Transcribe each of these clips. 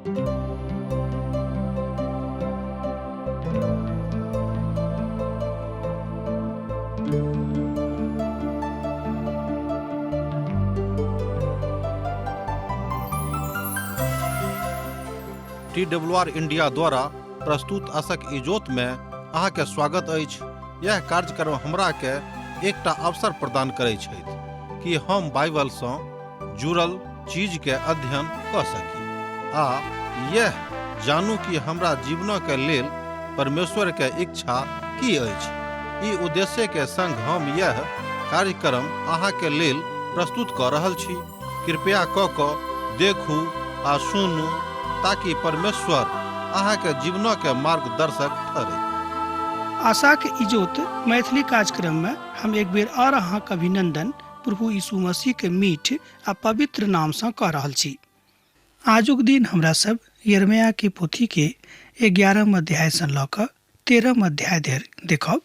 T W R India द्वारा प्रस्तुत असक इजोत में अहाँके स्वागत अछि। यह कार्यक्रम हमरा के एकटा अवसर प्रदान करै छथि कि हम बाइबल सँ जुड़ल चीज के अध्ययन कऽ सकी आ यह जानू कि हमरा जीवन के लेल परमेश्वर के इच्छा की अछि। ई उद्देश्य के संग हम यह कार्यक्रम अहाँ के लेल प्रस्तुत कऽ रहल छी। कृपया कऽ कऽ देखू आ सुनू ताकि परमेश्वर अहाँ के जीवन के मार्गदर्शक ठहरे। आशाक इजोत मैथिली कार्यक्रम में हम एक बेर और अहाँक अभिनंदन प्रभु यीशु मसीह के मीठ आ पवित्र नाम सँ कऽ रहल छी। आजुक दिन हमरा सब यिर्मयाह के पोथी के 11 अध्याय सँ लऽ कऽ 13 अध्याय धरि देखब।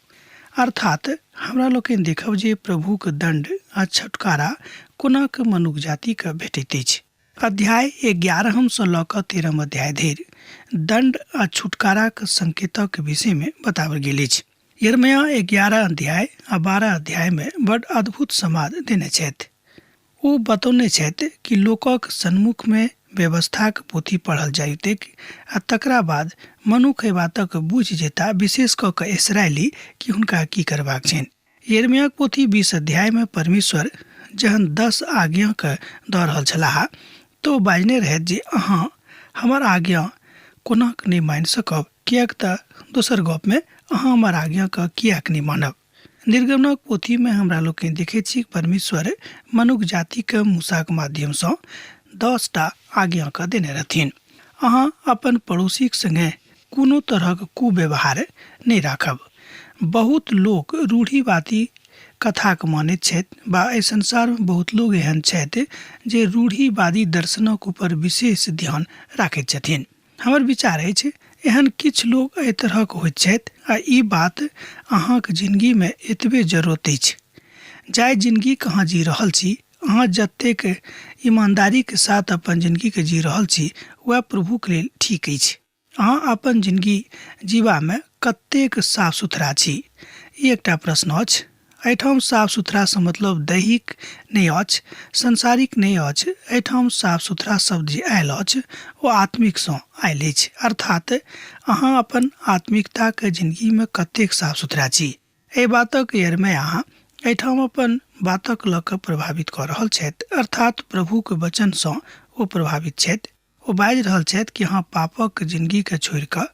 अर्थात हमरा लोकनि देखब जे प्रभुक दण्ड आ छुटकारा कोना कऽ मनुख जाति के भेटैत अछि। अध्याय 11 सँ लऽ कऽ 13 अध्याय धरि दण्ड आ छुटकाराक संकेतक विषय में बताओल गेल अछि। यिर्मयाह 11 अध्याय आ 12 अध्याय में बड अद्भुत समाद देने छथि। ओ बतौने छथि कि लोकक सन्मुख में व्यवस्थाक पोथी पढ़ल जाइतैक आ तकरा बाद मनुख एहि बातक बुझि जेता, विशेष कऽ कऽ इस्राएली, कि हुनका की करबाक छनि। यिर्मयाक पोथी 20 अध्याय में परमेश्वर जहन 10 आज्ञा के दऽ रहल छलाह तऽ ओ बाजने रहथि जे अहाँ हमर आज्ञा कोनाक नहि मानि सकब, किएक तऽ दोसर गप में अहाँ हमर आज्ञा के किएक नहि मानब। निर्गमनक पोथी में हमरा लोकनि देखैत छी परमेश्वर मनुख जाति के मूसाक माध्यम सँ 10टा आज्ञा के देने रहथिन। अहाँ अपन पड़ोसीक संगे कोनो तरहक कुव्यवहार नहि राखब। बहुत लोक रूढ़िवादी कथाक मानैत छथि बा एहि संसार में बहुत लोक एहन छथि जे रूढ़िवादी दर्शनक ऊपर विशेष ध्यान राखैत छथिन। हमर विचार अछि एहन किछु लोक एहि तरहक होइत छथि आ ई बात अहाँक जिनगीमे एतबे जरूरत अछि। जाहि जिनगीके अहाँ जी रहल छी, अहाँ जतेक ईमानदारीके साथ अपन जिनगीके जी रहल छी, वएह प्रभुके लेल ठीक अछि। अहाँ अपन जिनगी जीबामे कतेक साफ सुथरा छी, ई एकटा प्रश्न अछि। एहिठाम साफ सुथरासँ मतलब दैहिक नहि अछि, सांसारिक नहि अछि। एहिठाम साफ सुथरा शब्द जे आयल अछि ओ आत्मिकसँ आयल अछि। अर्थात अहाँ अपन आत्मिकताके जिनगीमे कतेक साफ सुथरा छी। एहि बातक यिर्मयाह एहिठाम अपन बातक लऽ कऽ प्रभावित कऽ रहल छथि। अर्थात प्रभुक वचनसँ ओ प्रभावित छथि। ओ बाजि रहल छथि कि अहाँ पापक जिनगीके छोड़ि कऽ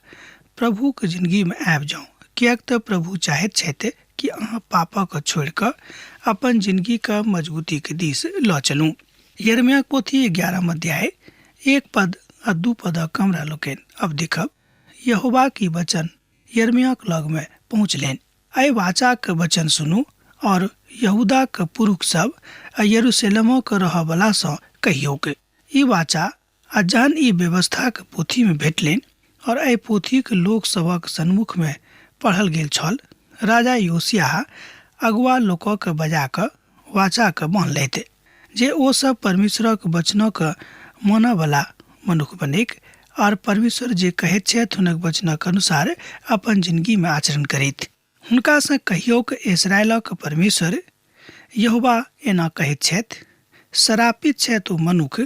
प्रभुक जिनगीमे आबि जाउ, किएक तऽ प्रभु चाहैत छथि कि अहाँ पापक छोड़ि कऽ अपन जिनगीके मजबूतीके दिस लऽ चलू। यिर्मयाक पोथी 11 अध्याय 1 पद आ 2 पदक हमरा लोकनि अब देखब। यहोवा की वचन यिर्मयाक लगमे पहुँचलनि। एहि वाचाक वचन सुनू और यहूदाक पुरुख सब आ यरूशलेमक रहऽवला सँ कहियौक। ई वाचा आ जहन ई व्यवस्थाक पोथीमे भेटलनि और एहि पोथीक लोक सभक सन्मुखमे पढ़ल गेल छल, राजा योशियाह अगुआ लोकक बजा कऽ वाचाक बान्हलथि जे ओ सभ परमेश्वरक वचनक मानऽवला मनुख बनैक और परमेश्वर जे कहैत छथि हुनक वचनक अनुसार अपन जिनगीमे आचरण करैत। हुनका सँ कहियौक, इस्राएलक परमेश्वर यहोवा एना कहैत छथि, सरापित छथि ओ मनुख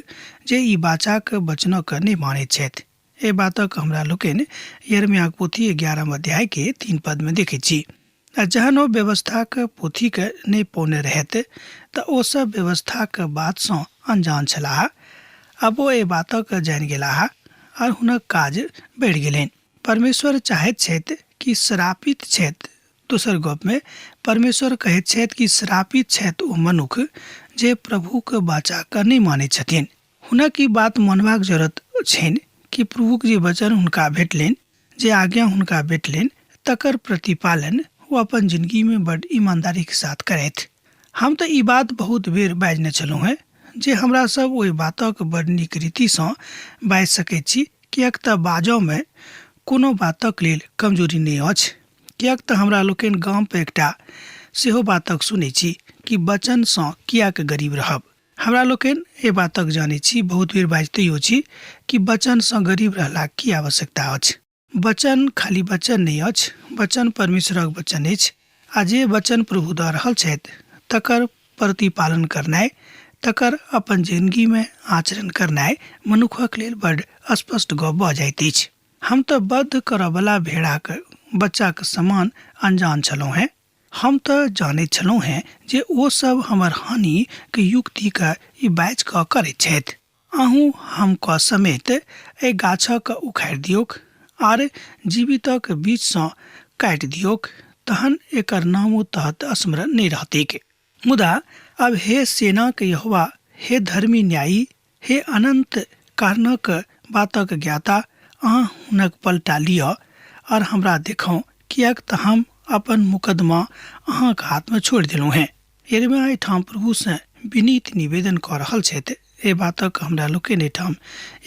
जे ई वाचाक वचनक नहि मानैत छथि। एहि बातक हमरा लोकनि यिर्मयाक पोथी 11 अध्याय के 3 पद में देखैत छी। आ जहन ओ व्यवस्थाक पोथीके नहि पौने रहथि तऽ ओ सब व्यवस्थाक बातसँ अनजान छलाह। आब ओ एहि बातक जानि गेलाह आर हुनक काज बढ़ि गेलनि। परमेश्वर चाहैत छथि कि श्रापित छथि। दोसर गपमे परमेश्वर कहैत छथि कि श्रापित छथि ओ मनुख जे प्रभुक वाचाके नहि मानैत छथिन। हुनक ई बात मानबाक जरूरत छनि कि प्रभुक जे वचन हुनका भेटलनि, जे आज्ञा हुनका भेटलनि, तकर प्रतिपालन ओ अपन जिनगीमे बड ईमानदारीके साथ करथि। हम तऽ ई बात बहुत बेर बाजने छलहुँ हेँ जे हमरा सब ओहि बातक बड नीक रीतिसँ बाजि सकैत छी, किएक तऽ बाजऽमे कोनो बातक लेल कमजोरी नहि अछि। किएक तऽ हमरा लोकनि गामपर एकटा सेहो बातक सुनै छी कि वचनसँ किएक गरीब रहब। हमरा लोकनि एहि बातक जानैत छी, बहुत बेर बाजितैयो छी कि वचनसँ गरीब रहलाक की आवश्यकता अछि। वचन खाली वचन नहि अछि, वचन परमेश्वरक वचन अछि आ जे वचन प्रभु दऽ रहल छथि तकर प्रतिपालन करनाइ, तकर अपन जिनगीमे आचरण करनाइ मनुखक लेल बड्ड स्पष्ट गप भऽ जाइत अछि। हम तऽ बद्ध करऽवला भेड़ाक बच्चाक समान अनजान छलहुँ हेँ। हम तऽ जानैत छलहुँ हेँ जे ओ सभ हमर हानिक युक्तिकेँ ई बाजि कऽ करैत छथि। अहूँ हम क समेत एहि गाछक उखाड़ि दियौक आर जीवितक बीचसँ काटि दियौक, तहन एकर नामो तहत स्मरण नहि रहतैक। मुदा आब हे सेनाक यहोवा, हे धर्मी न्यायी, हे अनन्त कारणक बातक ज्ञाता, अहाँ हुनक पलटा लिअ आर हमरा देखाउ, किएक तँ हम अपन मुकदमा अहाँक हाथमे छोड़ि देलहुँ हेँ। यिर्मयाह एहिठाम प्रभु सँ विनीत निवेदन कऽ रहल छथि। एहि बातक हमरा लोकनि एहिठाम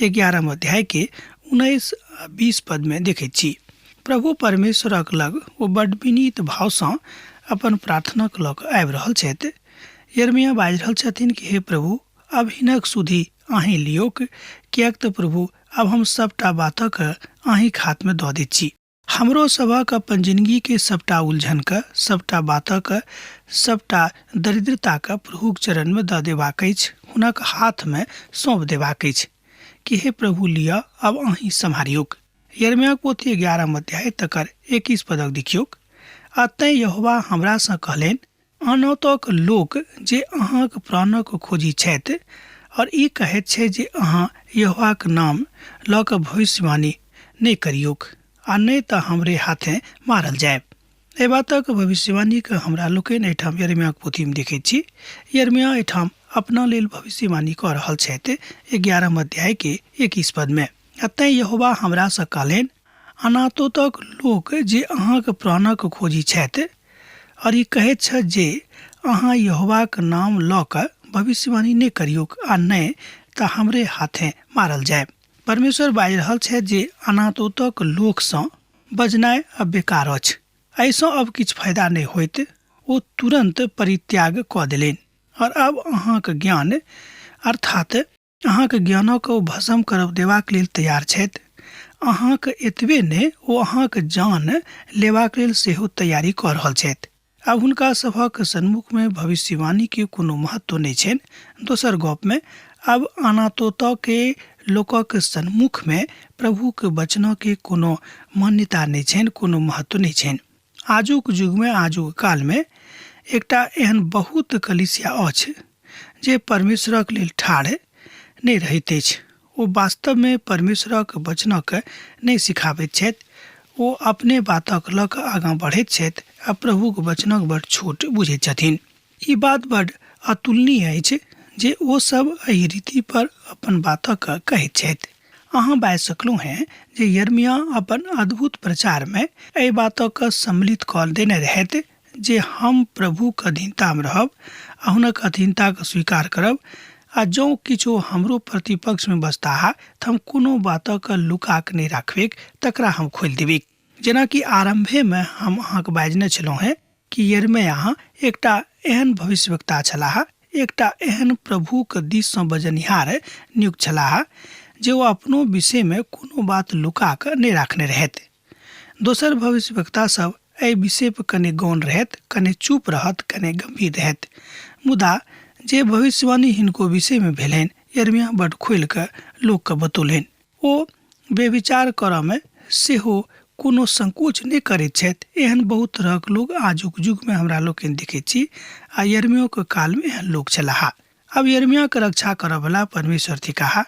11 अध्याय के 19 आ 20 पद में देखैत छी। प्रभु परमेश्वरक लग ओ बड विनीत भाव सँ अपन प्रार्थनाक लऽ कऽ आबि रहल छथि। यिर्मयाह बाजि रहल छथिन कि हे प्रभु, आब हिनक सुधि अहीं लियौक, किएक तऽ प्रभु, आब हम सभटा बातक अहींक हाथ में दऽ दैत छी। हमरो सभक अपन जिनगीके सभटा उलझनके, सभटा बातक, सभटा दरिद्रताके प्रभुक चरणमे दऽ देबाक अछि, हुनक हाथमे सौंप देबाक अछि कि हे प्रभु लिअ, आब अहीं सम्हारियौक। यिर्मयाहक पोथी 11 अध्याय तकर 21 पदक देखियौक। आ तैँ यहोवा हमरासँ कहलनि, अनतक लोक जे अहाँक प्राणक खोजी छथि और ई कहैत छै जे अहाँ यहोवाक नाम लऽ कऽ भविष्यवाणी नहि करियौक आ नहि तऽ हमरे हाथे मारल जायब। एहि बातक भविष्यवाणीक हमरा लोकनि एहिठाम यिर्मयाहक पोथीमे देखैत छी। यिर्मयाह एहिठाम अपना लेल भविष्यवाणी कऽ रहल छथि 11 अध्याय के 21 पदमे। आ तैँ यहोवा हमरासँ कहलनि, अनातोतक लोक जे अहाँक प्राणक खोजी छथि और ई कहैत छथि जे अहाँ यहोवाक नाम लऽ कऽ भविष्यवाणी नहि करियौक आ नहि तऽ हमरे हाथे मारल जायब। परमेश्वर बाजि रहल छथि जे अनातोतक लोकसँ बजनाइ अब बेकार अछि। एहिसँ अब किछु फायदा नहि होइत। ओ तुरन्त परित्याग कऽ देलनि और अब अहाँक ज्ञान अर्थात अहाँक ज्ञानक ओ भस्म करब देबाक लेल तैयार छथि। अहाँक एतबे नहि, ओ अहाँक जान लेबाक लेल सेहो तैयारी कऽ रहल छथि। आब हुनका सभक सन्मुखमे भविष्यवाणीके कोनो महत्व नहि छनि। दोसर गपमे, आब अनातोतके लोकक सन्मुखमे प्रभुक वचनके कोनो मान्यता नहि छनि, कोनो महत्व नहि छनि। आजुक युगमे, आजुक कालमे एकटा एहन बहुत कलीसिया अछि जे परमेश्वरक लेल ठाढ़ नहि रहैत अछि। ओ वास्तवमे परमेश्वरक वचनक नहि सिखाबैत छथि। ओ अपने बातक लऽ कऽ आगाँ बढ़ैत छथि आ प्रभुक वचनक बड़ छोट बुझैत छथिन। ई बात बड़ अतुलनीय अछि जे ओ सब एहि रीति पर अपन बातक कहैत छथि। अहाँ बाजि सकलहुँ हेँ जे यिर्मयाह अपन अद्भुत प्रचारमे एहि बातक सम्मिलित कऽ देने रहथि जे हम प्रभुक अधीनतामे रहब आ हुनक अधीनताक स्वीकार करब आ जँ किछु हमरो प्रतिपक्षमे बजताह तऽ हम कोनो बातक लुकाक नहि राखबैक, तकरा हम खोलि देबैक। जेनाकि आरम्भेमे हम अहाँके बाजने छलहुँ हेँ कि यिर्मयाह एकटा एहन भविष्यवक्ता छलाह, एकटा एहन प्रभुक दिससँ बजनिहार नियुक्त छलाह जे ओ अपनो विषयमे कोनो बात लुका कऽ नहि राखने रहथि। दोसर भविष्यवक्ता सभ एहि विषय पर कने गौण रहथि, कने चुप रहत, कने गम्भीर रहथि। मुदा जे भविष्यवाणी हिनको विषयमे भेलनि, यिर्मयाह बड्ड खोलि कऽ लोककेँ बतौलनि। ओ व्यभिचार करऽमे सेहो कोनो संकोच नहि करैत छथि। एहन बहुत तरहक लोक आजुक युगमे हमरा लोकनि देखैत छी आ यिर्मयाहक कालमे एहन लोक छलाह। आब यिर्मयाहक रक्षा करऽवला परमेश्वर थिकाह,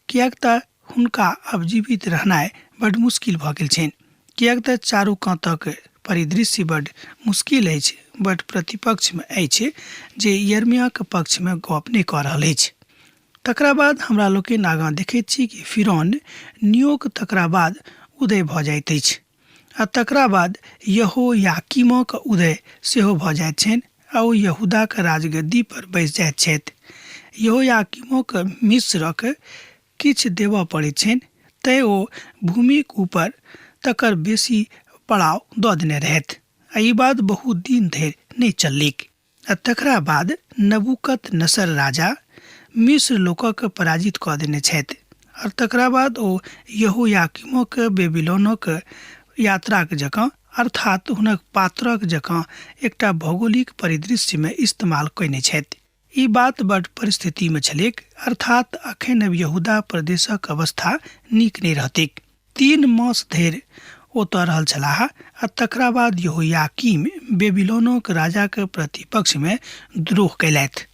किएक तँ हुनका आब जीवित रहनाइ बड्ड मुश्किल भऽ गेल छनि, किएक तँ चारू कातक परिदृश्य बड्ड मुश्किल अछि, बड्ड प्रतिपक्षमे अछि जे यिर्मयाहक पक्षमे गप नहि कऽ रहल अछि। तकरा बाद हमरा लोकनि आगाँ देखैत छी कि फिरौन नियोग तकरा बाद उदय भऽ जाइत अछि आ तकरा बाद यहोयाकीमक उदय सेहो भऽ जाइत छनि आ ओ यहूदाक राजगद्दी पर बैस जाइत छथि। यहोयाकीमक मिस्रक किछु देबऽ पड़ैत छनि तैँ ओ भूमिक ऊपर तकर बेसी पड़ाव दऽ देने रहथि आ ई बात बहुत दिन धरि नहि चललैक। आ तकरा बाद नबूकदनेस्सर राजा मिस्र लोकक पराजित कऽ देने छथि आओर तकरा बाद ओ यहोयाकीमक बेबीलोनक यात्राक जकाँ अर्थात हुनक पात्रक जकाँ एकटा भौगोलिक परिदृश्यमे इस्तेमाल कयने छथि। ई बात बड परिस्थितिमे छलैक, अर्थात अखन अब यहूदा प्रदेशक अवस्था नीक नहि रहतैक। 3 मास धरि ओतऽ रहल छलाह आ तकरा बाद यहोयाकीम बेबीलोनक राजाक प्रतिपक्षमे द्रोह कयलथि।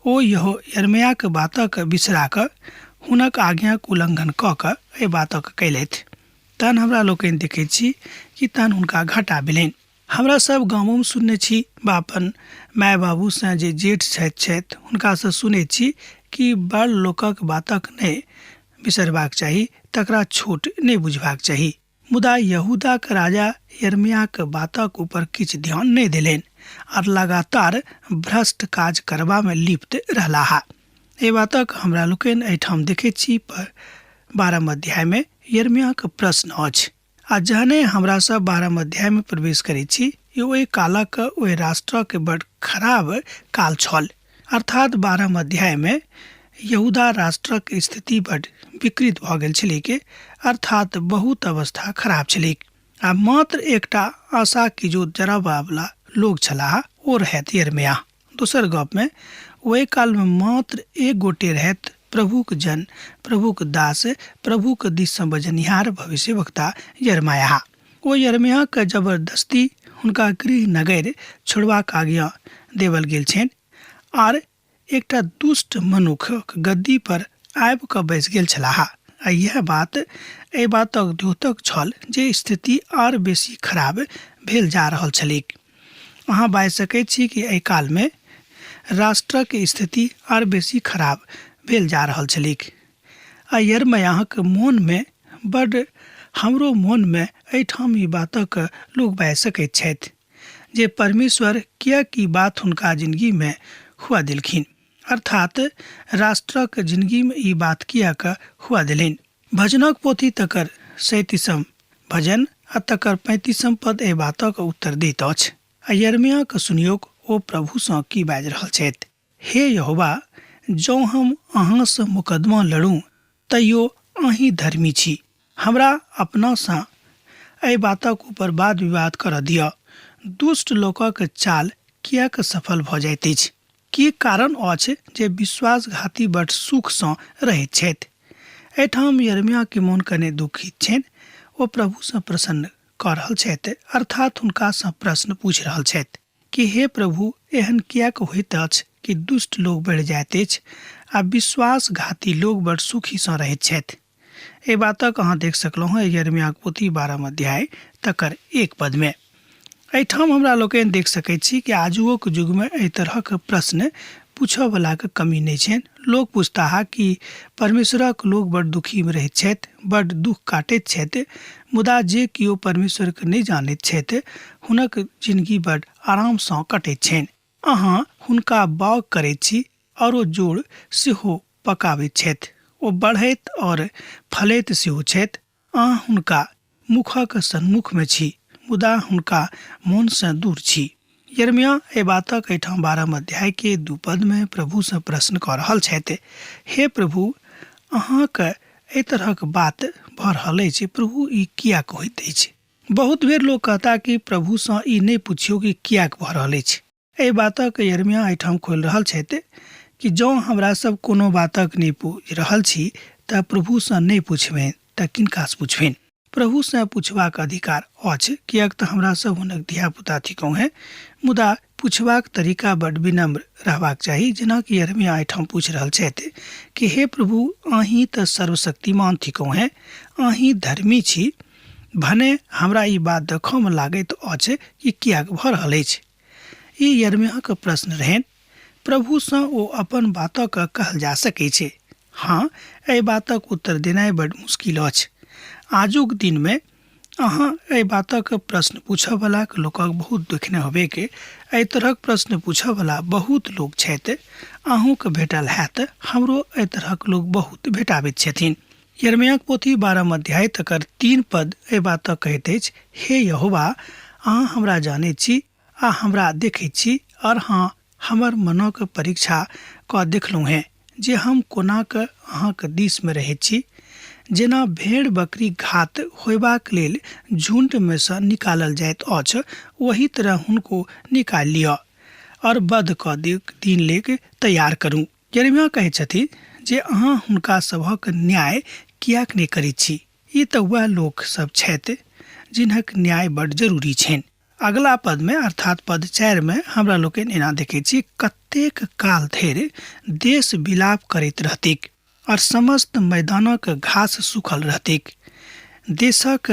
ओ यिर्मयाक बातक बिसरा कऽ हुनक आज्ञाक उल्लंघन कऽ कऽ एहि बातक कयलथि। तहन हमरा लोकनि देखैत छी कि तहन हुनका घाटा भेलनि। हमरा सब गामोमे सुनने छी बा अपन माय बाबूसँ जे जेठ छथि छथि हुनकासँ सुनैत छी कि बड़ लोकक बातक नहि बिसरबाक चाही, तकरा छोट नहि बुझबाक चाही। मुदा यहूदाक राजा यिर्मयाक बातक ऊपर किछु ध्यान नहि देलनि आर लगातार भ्रष्ट काज करबामे लिप्त रहलाह। एहि बातक हमरा लोकनि एहिठाम देखैत छी। 12 अध्यायमे यिर्मयाक प्रश्न अछि। आ जहने हमरा सब 12 अध्यायमे प्रवेश करैत छी, ई ओहि कालक ओहि राष्ट्रक बड खराब काल छल। अर्थात 12 अध्यायमे यहूदा राष्ट्रक स्थिति बड विकृत भऽ गेल छलैक, अर्थात बहुत अवस्था खराब छलैक। आ मात्र एकटा आशा की जो जराबऽवला लोक छलाह ओ रहथि यिर्मयाह। दोसर गपमे ओहि कालमे मात्र एक गोटे रहथि प्रभुक जन, प्रभुक दास, प्रभुक दिससँ बजनिहार भविष्यवक्ता यिर्मयाह। ओ यिर्मयाहके जबरदस्ती हुनका गृह नगर छोड़बाक आज्ञा देवल गेल छनि आर एकटा दुष्ट मनुखक गद्दी पर आबि कऽ बैस गेल छलाह। आ इएह बात एहि बातक द्योतक छल जे स्थिति आर बेसी खराब भेल जा रहल छलैक। अहाँ बाजि सकैत छी कि एहि कालमे राष्ट्रक स्थिति आर बेसी खराब भेल जा रहल छलैक। आ यिर्मयाहक मोनमे बड हमरो मोनमे एहिठाम ई बातक लोक बाजि सकैत छथि जे परमेश्वर किएक ई बात हुनका जिनगीमे हुअ देलखिन, अर्थात राष्ट्रक जिनगीमे ई बात किएक हुअ देलनि। भजनक पोथी तकर 37म भजन आ तकर 35म पद एहि बातक उत्तर दैत अछि। आ यिर्मयाहक सुनियौक ओ प्रभु सँ की बाजि रहल छथि, हे यहोवा, जँ हम अहाँ सँ मुकदमा लड़ू तैयो अहीं धर्मी छी। हमरा अपना सँ एहि बातक ऊपर वाद विवाद करऽ दिअ। दुष्ट लोकक चाल किएक सफल भऽ जाइत अछि? की कारण अछि जे विश्वासघाती बड सुख सँ रहैत छथि? एहिठाम यिर्मयाह के मोन कने दुखित छनि। ओ प्रभु सँ प्रसन्न कऽ रहल छथि, अर्थात हुनका सँ प्रश्न पूछि रहल छथि कि हे प्रभु, एहन किएक होइत अछि कि दुष्ट लोक बढ़ि जाइत अछि आ विश्वासघाती लोक बड सुखी सँ रहैत छथि? एहि बातक अहाँ देख सकलहुँ हेँ यिर्मयाहक पोथी 12 अध्याय तकर 1 पदमे। एहिठाम हमरा लोकनि देख सकैत छी कि आजुओक युगमे एहि तरहक प्रश्न पूछऽवलाके कमी नहि छनि। लोक पुछताह कि परमेश्वरक लोक बड़ दुखीमे रहैत छथि, बड़ दुख काटैत छथि, मुदा जे केओ परमेश्वरके नहि जानैत छथि हुनक जिनगी बड़ आरामसँ कटैत छनि। अहाँ हुनका बाउग करैत छी आओर ओ जोड़ सेहो पकाबैत छथि। ओ बढ़ैत आओर फलैत सेहो छथि। अहाँ हुनका मुखक सन्मुखमे छी, मुदा हुनका मोनसँ दूर छी। यिर्मयाह एहि बातक एहिठाम 12 अध्याय के 2 पदमे प्रभुसँ प्रश्न कऽ रहल छथि, हे प्रभु, अहाँक एहि तरहक बात भऽ रहल अछि, प्रभु ई किएक होइत अछि? बहुत बेर लोक कहता कि प्रभुसँ ई नहि पुछियौ कि किएक भऽ रहल अछि। एहि बातक यिर्मयाह एहिठाम खोलि रहल छथि कि जँ हमरा सब कोनो बातक नहि पूछि रहल छी तऽ प्रभुसँ नहि पुछबनि तऽ किनकासँ पुछबनि? प्रभुसँ पुछबाक अधिकार अछि, किएक तऽ हमरा सब हुनक धियापुता थिकहुँ हेँ, मुदा पुछबाक तरीका बड विनम्र रहबाक चाही, जेना कि यिर्मयाह एहिठाम पूछि रहल छथि कि हे प्रभु, अहीं तऽ सर्वशक्तिमान थिकहुँ हेँ, अहीं धर्मी छी, भने हमरा ई बात देखऽमे लागैत अछि कि किएक भऽ रहल अछि। ई यिर्मयाहक प्रश्न रहनि। प्रभुसँ ओ अपन बातक कहल जा सकैत छै। हँ, एहि बातक उत्तर देनाइ बड मुश्किल अछि। आजुक दिनमे अहाँ एहि बातक प्रश्न पूछऽवलाक लोकक बहुत देखने होबेक। एहि तरहक प्रश्न पूछऽवला बहुत लोक छथि। अहूँके भेटल हैत, हमरो एहि तरहक लोक बहुत भेटाबैत छथिन। यिर्मयाहक पोथी 12 अध्याय तकर 3 पद एहि बातक कहैत अछि, हे यहोवा, अहाँ हमरा जानैत छी आ हमरा देखैत छी, और हँ, हमर मनक परीक्षा कऽ देखलहुँ हेँ जे हम कोना कऽ अहाँक दिसमे रहैत छी। जेना भेड़ बकरी घात होयबाक लेल झुण्डमे सँ निकालल जाइत अछि, ओही तरह हुनको निकालि लिअ और वध कऽ दिन लेल तैयार करू। यिर्मयाह कहैत छथि जे अहाँ हुनका सभक न्याय किएक नहि करैत छी? ई तऽ वएह लोक सभ छथि जिनहक न्याय बड्ड जरूरी छनि। अगला पदमे अर्थात पद 4 मे हमरा लोकनि एना देखैत छी, कतेक काल धरि देश विलाप करैत रहतीक और समस्त मैदानक घास सूखल रहतीक। देशक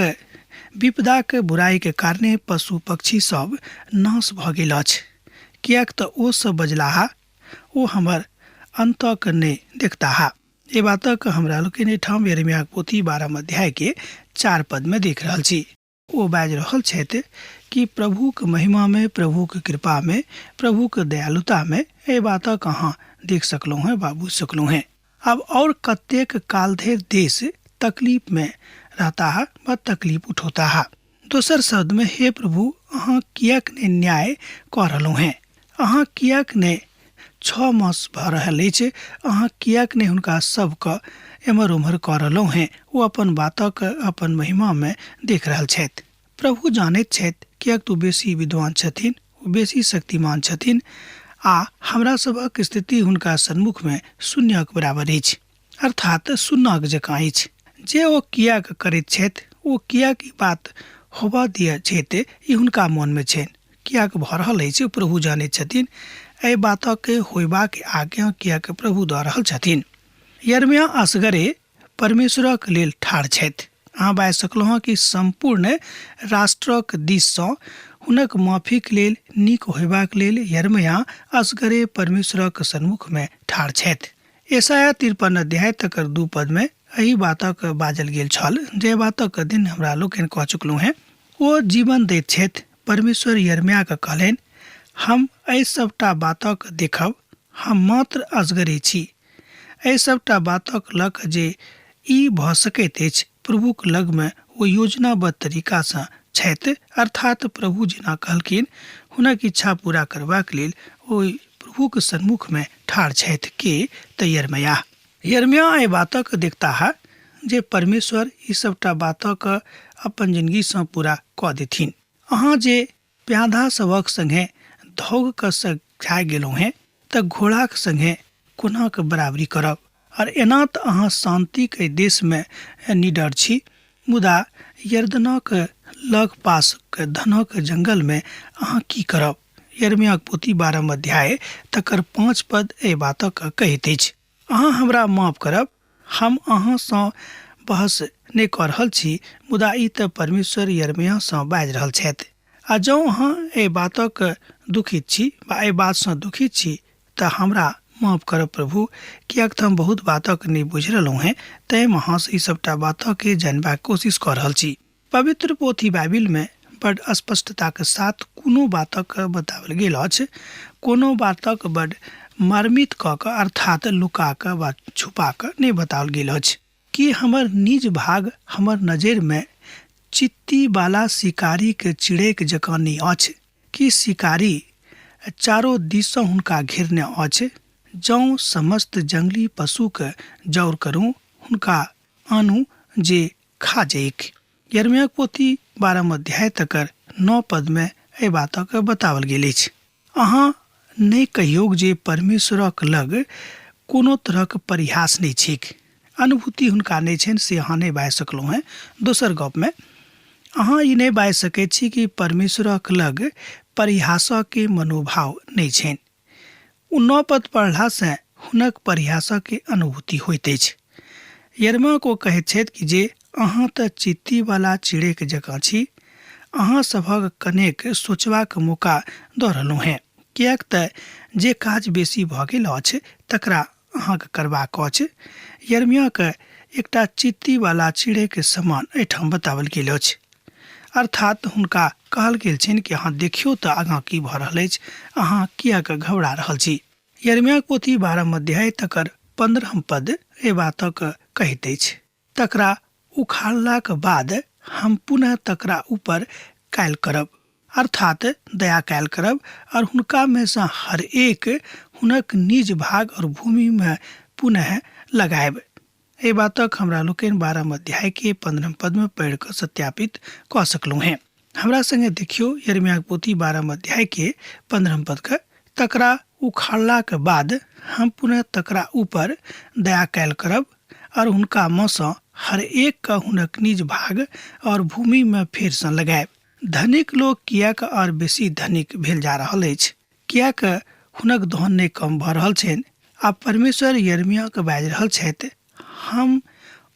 विपदाक बुराइक कारणे पशु पक्षी सब नाश भऽ गेल अछि, किएक तऽ ओ सब बजलाह, ओ हमर अन्तक नहि देखताह। एहि बातक हमरा लोकनि एहिठाम यिर्मयाहक पोथी 12 अध्याय के 4 पद मे देख रहल छी। ओ बाजि रहल छथि कि प्रभुक महिमामे, प्रभुक कृपामे, प्रभुक दयालुतामे एहि बातक अहाँ देख सकलहुँ हेँ वा बुझि सकलहुँ हेँ। आब आओर कतेक काल धरि देश तकलीफमे रहताह वा तकलीफ उठौताह। दोसर शब्दमे, हे प्रभु, अहाँ किएक नहि न्याय कऽ रहलहुँ हेँ? अहाँ किएक नहि 6 मास भऽ रहल अछि, अहाँ किएक नहि हुनका सभके एम्हर ओम्हर कऽ रहलहुँ हेँ? ओ अपन बातक अपन महिमामे देख रहल छथि। प्रभु जानैत छथि, किएक तऽ ओ बेसी विद्वान छथिन, ओ बेसी शक्तिमान छथिन आ हमरा सभक स्थिति हुनका सन्मुखमे शून्यक बराबर अछि, अर्थात शून्यक जकाँ अछि। जे ओ किएक करैत छथि, ओ किएक ई बात होबऽ दिअ छथि, ई हुनका मोनमे छनि। किएक भऽ रहल अछि, ओ प्रभु जानैत छथिन। एहि बातक होयबाक आज्ञा किएक प्रभु दऽ रहल छथिन। यिर्मयाह असगरे परमेश्वरक लेल ठाढ़ छथि। अहाँ बाजि सकलहुँ हँ कि सम्पूर्ण राष्ट्रक दिससँ हुनक माफीक लेल नीक होयबाक लेल यिर्मयाह असगरे परमेश्वरक सन्मुखमे ठाढ़ छथि। यशायाह 53 अध्याय तकर 2 पदमे एहि बातक बाजल गेल छल, जे बातक दिन हमरा लोकनि कह चुकलहुँ हेँ। ओ जीवन दैत छथि। परमेश्वर यिर्मयाहके कहलनि, हम एहि सबटा बातक देखब, हम मात्र असगरे छी। एहि सबटा बातक लऽ कऽ जे ई भऽ सकैत अछि, प्रभुक लगमे ओ योजनाबद्ध तरीकासँ छथि, अर्थात प्रभु जेना कहलखिन, हुनक इच्छा पूरा करबाक लेल ओ प्रभुक सन्मुखमे ठाढ़ छथि के तऽ यिर्मयाह। यिर्मयाह एहि बातक देखताह जे परमेश्वर ई सबटा बातक अपन जिनगीसँ पूरा कऽ देथिन। अहाँ जे प्याधा सभक संगे धौग कऽ सझा गेलहुँ हेँ तऽ घोड़ाक संगे कोना कऽ बराबरी करब? और एना तऽ अहाँ शान्तिक एहि देशमे निडर छी, मुदा यरदनक लग पासक धनक जंगलमे अहाँ की करब? यिर्मयाहक पोथी 12 अध्याय तकर 5 पद एहि बातक कहैत अछि। अहाँ हमरा माफ करब, हम अहाँसँ बहस नहि कऽ रहल छी, मुदा ई तऽ परमेश्वर यिर्मयाहसँ बाजि रहल छथि। आ जँ अहाँ एहि बातक दुखित छी वा एहि बातसँ दुखित छी तऽ हमरा माफ करब प्रभु, किएक तऽ हम बहुत बातक नहि बुझि रहलहुँ हेँ, तेँ हम अहाँसँ ई सभटा बातकेँ जानबाक कोशिश कऽ रहल छी। पवित्र पोथी बाइबिलमे बड स्पष्टताक साथ कोनो बातक बताओल गेल अछि, कोनो बातक बड मर्मित कऽ कऽ अर्थात लुका कऽ वा छुपा कऽ नहि बताओल गेल अछि। कि हमर निज भाग हमर नजरिमे चित्तीवाला शिकारीक चिड़ैक जकाँ नहि अछि? कि शिकारी चारो दिससँ हुनका घेरने अछि? जँ समस्त जंगली पशुक जौर करू, हुनका आनू जे खा जइक। यिर्मयाहक पोथी 12 अध्याय तकर 9 पदमे एहि बातक बताओल गेल अछि। अहाँ नहि कहियौक जे परमेश्वरक लग कोनो तरहक परिहास नहि छैक। अनुभूति हुनका नहि छनि से अहाँ नहि बाजि सकलहुँ हेँ। दोसर गपमे अहाँ ई नहि बाजि सकैत छी कि परमेश्वरक लग परिहासके मनोभाव नहि छनि। ओ 9 पद पढ़लासँ हुनक परिहासके अनुभूति होइत अछि। यिर्मयाह ओ कहैत छथि कि जे अहाँ तऽ चित्तीवाला चिड़ैक जकाँ छी, अहाँ सभक कनेक सोचबाक मौका दऽ रहलहुँ हेँ, किएक तऽ जे काज बेसी भऽ गेल अछि तकरा अहाँके करबाक अछि। यिर्मयाहके एकटा चित्तीवाला चिड़ैक समान एहिठाम बताओल गेल अछि। अर्थात हुनका कहल गेल छनि कि अहाँ देखियौ तऽ आगाँ की भऽ रहल अछि, अहाँ किएक घबरा रहल छी। यिर्मयाहक पोथी 12 अध्याय तकर 15 पद एहि बातक कहैत अछि, तकरा उखाड़लाक बाद हम पुनः तकरा ऊपर कायल करब, अर्थात दया कायल करब, और हुनका में सँ हर एक हुनक निज भाग और भूमि में पुनः लगायब। एहि बातक हमरा लोकनि 12 अध्याय के 15 पदमे पढ़ि कऽ सत्यापित कऽ सकलहुँ हेँ। हमरा संगे देखियौ यिर्मयाह पोथी 12 अध्याय के 15 पदके, तकरा उखाड़लाक बाद हम पुनः तकरा ऊपर दया कयल करब और हुनका मे सँ हर एक के हुनक निज भाग और भूमि मे फेर सँ लगायब। धनिक लोक किएक और बेसी धनिक भेल जा रहल अछि? किएक हुनक धन नहि कम भऽ रहल छनि? आब परमेश्वर यिर्मयाह के बाजि रहल छथि, हम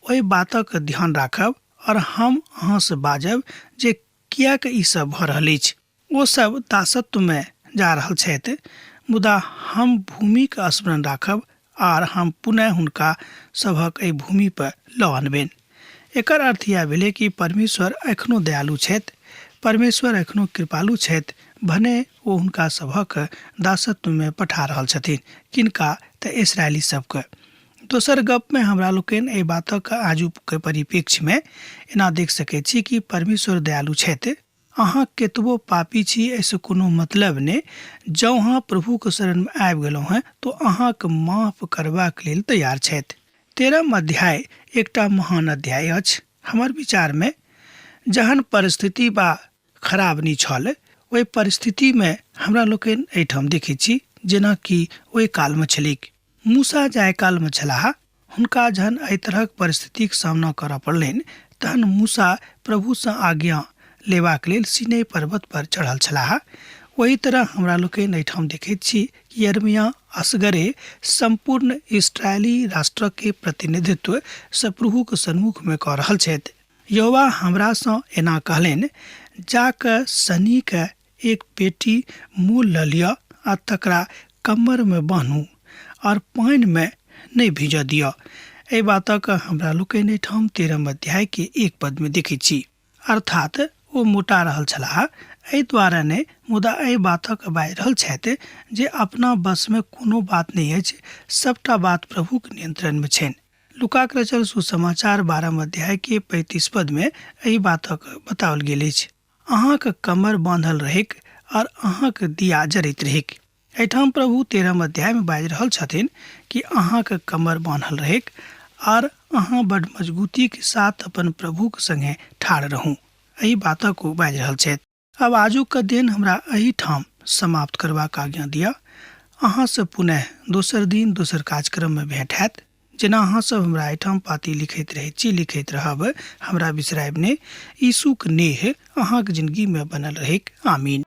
ओहि बातक ध्यान राखब और हम अहाँ सँ बाजब जे किएक ई सब भऽ रहल अछि। ओ सब दासत्व मे जा रहल छथि, मुदा हम भूमिक स्मरण राखब आर हम पुनः हुनका सभक एहि भूमि पर लऽ अनबनि। एकर अर्थ इएह भेलै कि परमेश्वर एखनो दयालु छथि, परमेश्वर एखनो कृपालु छथि, भने ओ हुनका सभक दासत्व मे पठा रहल छथिन। किनका? तऽ इसराइली सबके। दोसर गपमे हमरा लोकनि एहि बातक आजुक परिप्रेक्ष्यमे एना देख सकैत छी कि परमेश्वर दयालु छथि। अहाँ केतबो पापी छी एहिसँ कोनो मतलब नहि, जँ अहाँ प्रभुक शरणमे आबि गेलहुँ हेँ तऽ अहाँक माफ करबाक लेल तैयार छथि। 13 अध्याय एकटा महान अध्याय अछि। हमर विचारमे जहन परिस्थिति बा खराब नहि छल ओहि परिस्थितिमे हमरा लोकनि एहिठाम देखैत छी जेना कि ओहि कालमे छलैक। मूसा जाहि कालमे छलाह हुनका जहन एहि तरहक परिस्थितिक सामना करऽ पड़लनि तहन मूसा प्रभुसँ आज्ञा लेबाक लेल सीनै पर्वत पर चढ़ल छलाह। ओही तरह हमरा लोकनि एहिठाम देखैत छी कि यिर्मयाह असगरे सम्पूर्ण इस्राएली राष्ट्रक के प्रतिनिधित्व सँ प्रभुक सन्मुखमे कऽ रहल छथि। यहोवा हमरासँ एना कहलनि, जा कऽ शनिके एक पेटी मोल लऽ लिअ आ तकरा कम्मरमे बान्हू आओर पानिमे नहि भीजऽ दिअ। एहि बातक हमरा लोकनि एहिठाम 13 अध्यायके 1 पदमे देखैत छी। अर्थात ओ मोटा रहल छलाह एहि द्वारे नहि, मुदा एहि बातक बाजि रहल छथि जे अपना वशमे कोनो बात नहि अछि, सभटा बात प्रभुक नियंत्रणमे छनि। लूकाक रचल सुसमाचार 12 अध्याय के 35 पद में एहि बातक बताओल गेल अछि। अहाँक कमर बांधल रहैक और अहाँक दिया जरैत रहैक। एहिठाम प्रभु 13 अध्याय में बाजि रहल छथिन कि अहाँक कमर बान्हल रहैक और अहाँ बड मजबूती के साथ अपन प्रभुक संगे ठाढ़ रहू। एहि बातक ओ बाजि रहल छथि। आब आजुक दिन हमरा एहिठाम समाप्त करबाक आज्ञा दिअ। अहाँसँ पुनः दोसर दिन दोसर कार्यक्रममे भेंट हैत। जेना अहाँ सब हमरा एहिठाम पाती लिखैत रहैत छी, लिखैत रहब, हमरा बिसरायब नहि। यीशुक नेह अहाँक जिनगीमे बनल रहैक। आमीन।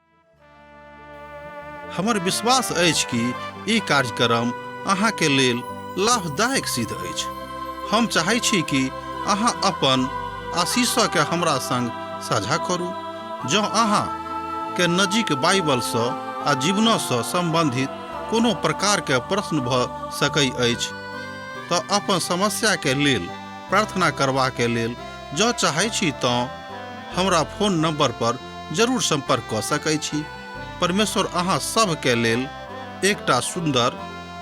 हमर विश्वास अछि कि ई कार्यक्रम अहाँके लेल लाभदायक सिद्ध अछि। हम चाहै छी कि अहाँ अपन आशीषके हमरा संग साझा करू। जँ अहाँ के नजीक बाइबलसँ आ जीवनसँ सम्बन्धित कोनो प्रकारके प्रश्न भऽ सकै अछि तऽ अपन समस्याके लेल प्रार्थना करबाके लेल जँ चाहै छी तँ हमरा फोन नंबर पर जरूर संपर्क कऽ सकै छी। परमेश्वर अहाँ सभके लेल एकटा सुन्दर,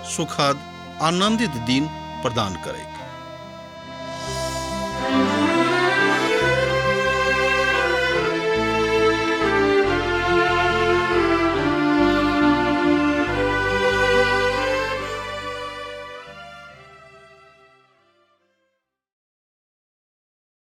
सुखद, आनंदित दिन प्रदान करैत।